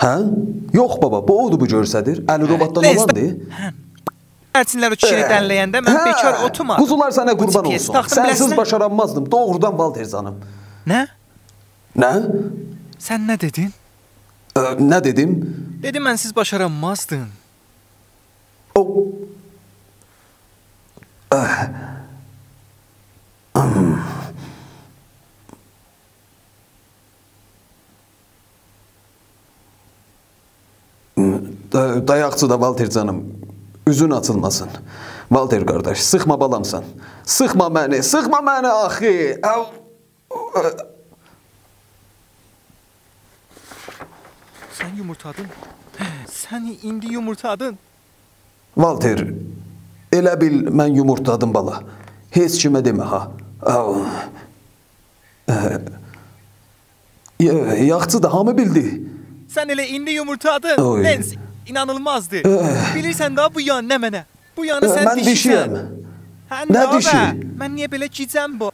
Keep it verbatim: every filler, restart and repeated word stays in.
هه؟ یوخ، بابا، بو اودور، بو گؤرسه‌دیر. الی روباتدان، نئیسه، اولاندیر. هه. هرچینلر او کیشینی، هه، دنله‌ینده من، هه، بیکار اوتورمادیم. قوزولار سنه قوربان اولسون. بو جی پی اس تاخدیم، سنسیز بیله‌سن، باشارانمازدیم. دوغرودان، والتر جانیم. نه؟ نه؟ سن نه دئدین؟ ا، نه دئدیم؟ دئدیم، منسیز باشارانمازدین. او. اه. دا-، دایاقچی دا، والتر جانیم. اوزون آچیلماسین. والتر قارداش، سیخما بالامسان. سیخما منی، سیخما منی آخی. او. سن یومورتادین. سن ایندی یومورتادین. والتر، ائله بیل من یومورتلادیم، بالا. هئچ کیمه دئمه ها. آو. اه، یا-، یاخشی دا، هامی بیلدی. سن ائله ایندی یومورتادین، اوی، ننسی. اینانیلمازدی. اه. بیلیرسن دا بو یان نمنه؟ بو یانی، اه، سن دیشیسن. من دیشی‌یم. هه، نه دیشی؟ من نییه بئله گیجم بو؟